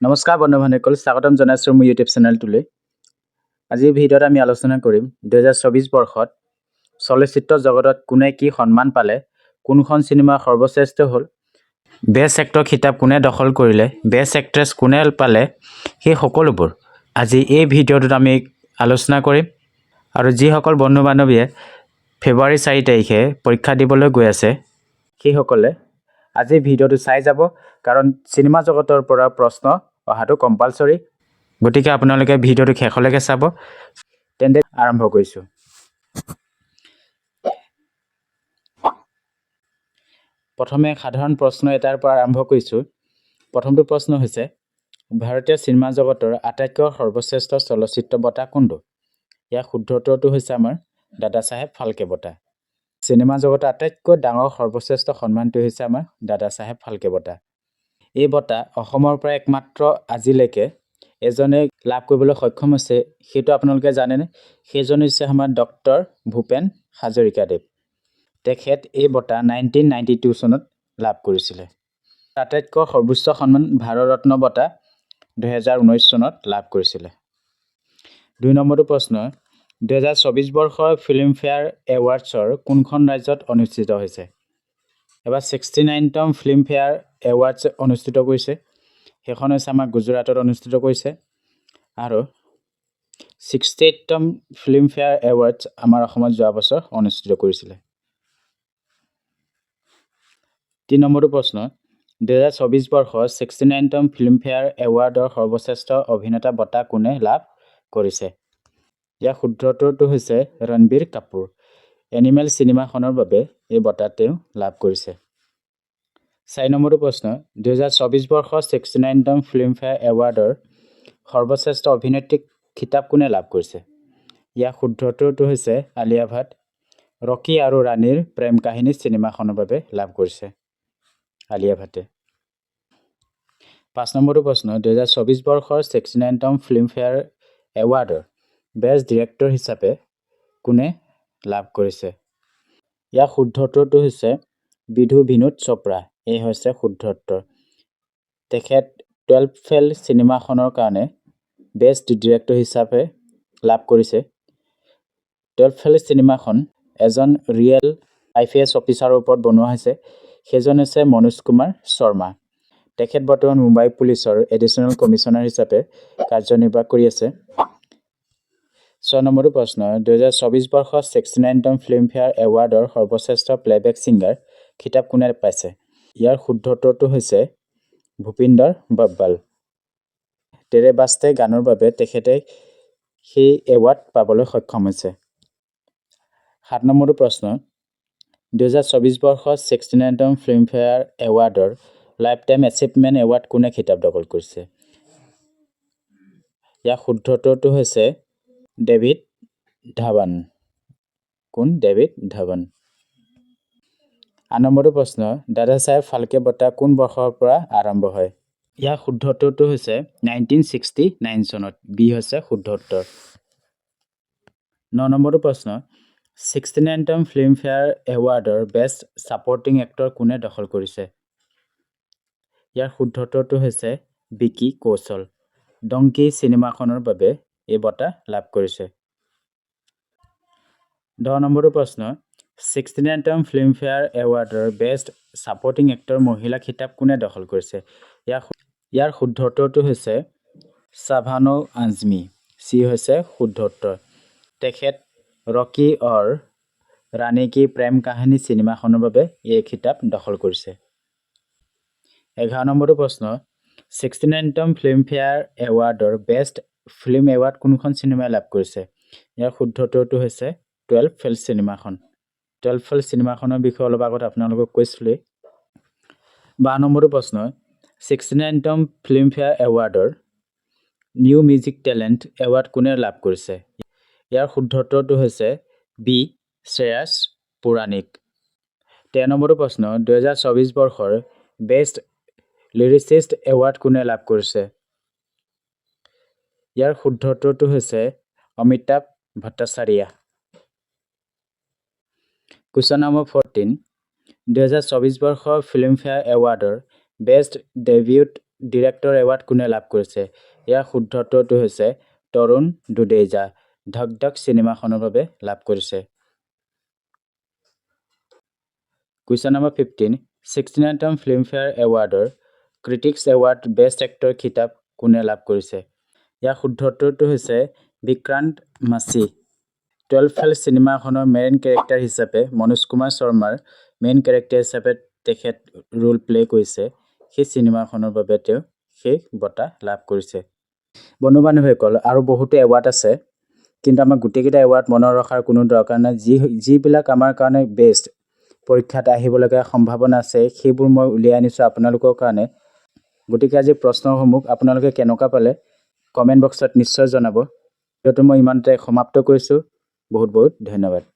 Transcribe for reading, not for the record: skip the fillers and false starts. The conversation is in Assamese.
নমস্কাৰ বন্ধু বান্ধৱীসকল, স্বাগতম জনাইছোঁ মোৰ ইউটিউব চেনেলটোলৈ। আজিৰ ভিডিঅ'ত আমি আলোচনা কৰিম 2024 বৰ্ষত চলচ্চিত্ৰ জগতত কোনে কি সন্মান পালে, কোনখন চিনেমা সৰ্বশ্ৰেষ্ঠ হ'ল, বেষ্ট এক্টৰ খিতাপ কোনে দখল কৰিলে, বেষ্ট এক্ট্ৰেছ কোনে পালে, সেই সকলোবোৰ আজি এই ভিডিঅ'টোত আমি আলোচনা কৰিম। আৰু যিসকল বন্ধু বান্ধৱীয়ে ফেব্ৰুৱাৰী 4 তাৰিখে পৰীক্ষা দিবলৈ গৈ আছে, সেইসকলে আজিৰ ভিডিঅ'টো চাই যাব, কাৰণ চিনেমা জগতৰ পৰা প্ৰশ্ন অহাটো কম্পালচৰি। গতিকে আপোনালোকে ভিডিঅ'টো শেষলৈকে চাব। তেন্তে আৰম্ভ কৰিছোঁ। প্ৰথমে সাধাৰণ প্ৰশ্ন এটাৰ পৰা আৰম্ভ কৰিছোঁ। প্ৰথমটো প্ৰশ্ন হৈছে, ভাৰতীয় চিনেমা জগতৰ আটাইতকৈ সৰ্বশ্ৰেষ্ঠ চলচ্চিত্ৰ বঁটা কোনটো? ইয়াৰ শুদ্ধ উত্তৰটো হৈছে আমাৰ দাদা চাহেব ফাল্কে বঁটা। চিনেমা জগতৰ আটাইতকৈ ডাঙৰ সৰ্বশ্ৰেষ্ঠ সন্মানটো হৈছে আমাৰ দাদা চাহেব ফাল্কে বঁটা। এই বঁটা অসমৰ পৰা একমাত্ৰ আজিলৈকে এজনে লাভ কৰিবলৈ সক্ষম হৈছে, সেইটো আপোনালোকে জানেনে? সেইজন হৈছে আমাৰ ডক্টৰ ভূপেন হাজৰিকাদেৱ। তেখেত এই বঁটা 1992 চনত লাভ কৰিছিলে। আটাইতকৈ সৰ্বোচ্চ সন্মান ভাৰত ৰত্ন বঁটা 2019 চনত লাভ কৰিছিলে। 2 নম্বৰটো প্ৰশ্ন, 2024 বৰ্ষৰ ফিল্মফেয়াৰ এৱাৰ্ডছৰ কোনখন ৰাজ্যত অনুষ্ঠিত হৈছে? এবাৰ 69তম ফিল্মফেয়াৰ এৱাৰ্ডছ অনুষ্ঠিত কৰিছে, সেইখন হৈছে আমাৰ গুজৰাটত অনুষ্ঠিত কৰিছে। আৰু 68তম ফিল্মফেয়াৰ এৱাৰ্ডছ আমাৰ অসমত যোৱা বছৰ অনুষ্ঠিত কৰিছিলে। 3 নম্বৰটো প্ৰশ্ন, 2024 বৰ্ষৰ 69তম ফিল্মফেয়াৰ এৱাৰ্ডৰ সৰ্বশ্ৰেষ্ঠ অভিনেতা বঁটা কোনে লাভ কৰিছে? ইয়াৰ শুদ্ধ উত্তৰটো হৈছে ৰণবীৰ কাপুৰ। এনিমেল চিনেমাখনৰ বাবে এই বঁটা তেওঁ লাভ কৰিছে। 4 নম্বৰটো প্ৰশ্ন, 2024 বৰ্ষৰ 69তম ফিল্মফেয়াৰ এৱাৰ্ডৰ সৰ্বশ্ৰেষ্ঠ অভিনেত্ৰী খিতাপ কোনে লাভ কৰিছে? ইয়াৰ শুদ্ধ উত্তৰটো হৈছে আলিয়া ভাট। ৰকী আৰু ৰাণীৰ প্ৰেম কাহিনী চিনেমাখনৰ বাবে লাভ কৰিছে আলিয়া ভাটে। 5 নম্বৰটো প্ৰশ্ন, 2024 বৰ্ষৰ 69তম ফিল্মফেয়াৰ এৱাৰ্ডৰ বেষ্ট ডিৰেক্টৰ হিচাপে কোনে লাভ কৰিছে? ইয়াৰ শুদ্ধ উত্তৰটো হৈছে বিধু বিনোদ চোপ্ৰা। এই হৈছে শুদ্ধ উত্তৰ। তেখেত 12 ফেইল চিনেমাখনৰ কাৰণে বেষ্ট ডিৰেক্টৰ হিচাপে লাভ কৰিছে। 12 ফেইল চিনেমাখন এজন ৰিয়েল আইপিএছ অফিচাৰৰ ওপৰত বনোৱা হৈছে। সেইজন হৈছে মনোজ কুমাৰ শৰ্মা। তেখেত বৰ্তমান মুম্বাই পুলিচৰ এডিশ্যনেল কমিশ্যনাৰ হিচাপে কাৰ্যনিৰ্বাহ কৰি আছে। 6 নম্বৰটো প্ৰশ্ন, 2024 বৰ্ষৰ 69তম ফিল্মফেয়াৰ এৱাৰ্ডৰ সৰ্বশ্ৰেষ্ঠ প্লেবেক ছিংগাৰ খিতাপ কোনে পাইছে? ইয়াৰ শুদ্ধ উত্তৰটো হৈছে ভূপিন্দৰ বব্বাল। তেৰে বাস্তে গানৰ বাবে তেখেতে সেই এৱাৰ্ড পাবলৈ সক্ষম হৈছে। 7 নম্বৰটো প্ৰশ্ন, 2024 বৰ্ষৰ 69তম ফিল্মফেয়াৰ এৱাৰ্ডৰ লাইফ টাইম এচিভমেণ্ট এৱাৰ্ড কোনে খিতাপ দখল কৰিছে? ইয়াৰ শুদ্ধ উত্তৰটো হৈছে ডেভিড ধাৱান। কোন? ডেভিড ধাৱান। 8 নম্বৰটো প্ৰশ্ন, দাদা চাহেব ফাল্কে বঁটা কোন বৰ্ষৰ পৰা আৰম্ভ হয়? ইয়াৰ শুদ্ধ উত্তৰটো হৈছে 1969 চনত। বি হৈছে শুদ্ধ উত্তৰ। 9 নম্বৰটো প্ৰশ্ন, 69তম ফিল্মফেয়াৰ এৱাৰ্ডৰ বেষ্ট ছাপৰ্টিং এক্টৰ কোনে দখল কৰিছে? ইয়াৰ শুদ্ধ উত্তৰটো হৈছে বিকি কৌশল। ডংকি চিনেমাখনৰ বাবে এই বঁটা লাভ কৰিছে। 10 নম্বৰটো প্ৰশ্ন, 69তম ফিল্মফেয়াৰ এৱাৰ্ডৰ বেষ্ট ছাপৰ্টিং এক্টৰ মহিলা খিতাপ কোনে দখল কৰিছে? ইয়াৰ শুদ্ধ উত্তৰটো হৈছে শ্বাবানা আজমি। চি হৈছে শুদ্ধ উত্তৰ। তেখেত ৰকী ঔৰ ৰাণী কি প্ৰেম কাহিনী চিনেমাখনৰ বাবে এই খিতাপ দখল কৰিছে। 11 নম্বৰটো প্ৰশ্ন, 69তম ফিল্মফেয়াৰ এৱাৰ্ডৰ বেষ্ট ফিল্ম এৱাৰ্ড কোনখন চিনেমাই লাভ কৰিছে? ইয়াৰ শুদ্ধ উত্তৰটো হৈছে 12 ফেইল চিনেমাখন। 12 ফেইল চিনেমাখনৰ বিষয়ে অলপ আগত আপোনালোকক কৈছিলোঁৱেই। 12 নম্বৰটো প্ৰশ্ন, 69তম ফিল্মফেয়াৰ এৱাৰ্ডৰ নিউ মিউজিক টেলেণ্ট এৱাৰ্ড কোনে লাভ কৰিছে? ইয়াৰ শুদ্ধ উত্তৰটো হৈছে বি শ্ৰেয়াছ পুৰাণিক। 13 নম্বৰটো প্ৰশ্ন, 2024 বৰ্ষৰ বেষ্ট লিৰিচিষ্ট এৱাৰ্ড কোনে লাভ কৰিছে? ইয়াৰ শুদ্ধ উত্তৰটো হৈছে অমিতাভ ভট্টাচাৰ্য। কুৱেশ্যন নম্বৰ 14, 2024 বৰ্ষৰ ফিল্মফেয়াৰ এৱাৰ্ডৰ বেষ্ট ডেবিউট ডিৰেক্টৰ এৱাৰ্ড কোনে লাভ কৰিছে? ইয়াৰ শুদ্ধ উত্তৰটো হৈছে তৰুণ দুদেজা, ধক ধক চিনেমাখনৰ বাবে লাভ কৰিছে। কুৱেশ্যন নম্বৰ 15, 69তম ফিল্মফেয়াৰ এৱাৰ্ডৰ ক্ৰিটিক্স এৱাৰ্ড বেষ্ট এক্টৰ খিতাপ কোনে লাভ কৰিছে? ইয়াৰ শুদ্ধ উত্তৰটো হৈছে বিক্ৰান্ত মাছি। 12 ফেইল চিনেমাখনৰ মেইন কেৰেক্টাৰ হিচাপে, মনোজ কুমাৰ শৰ্মাৰ মেইন কেৰেক্টাৰ হিচাপে তেখেত ৰোল প্লে কৰিছে। সেই চিনেমাখনৰ বাবে তেওঁ সেই বঁটা লাভ কৰিছে। বন্ধু বান্ধৱীসকল, আৰু বহুতো এৱাৰ্ড আছে, কিন্তু আমাক গোটেইকেইটা এৱাৰ্ড মনত ৰখাৰ কোনো দৰকাৰ নাই। যিবিলাক আমাৰ কাৰণে বেষ্ট, পৰীক্ষাত আহিবলগীয়া সম্ভাৱনা আছে, সেইবোৰ মই উলিয়াই আনিছোঁ আপোনালোকৰ কাৰণে। গতিকে আজি প্ৰশ্নসমূহ আপোনালোকে কেনেকুৱা পালে কমেণ্ট বক্সত নিশ্চয় জনাব। ভিডিঅ'টো মই ইমানতে সমাপ্ত কৰিছোঁ। বহুত বহুত ধন্যবাদ।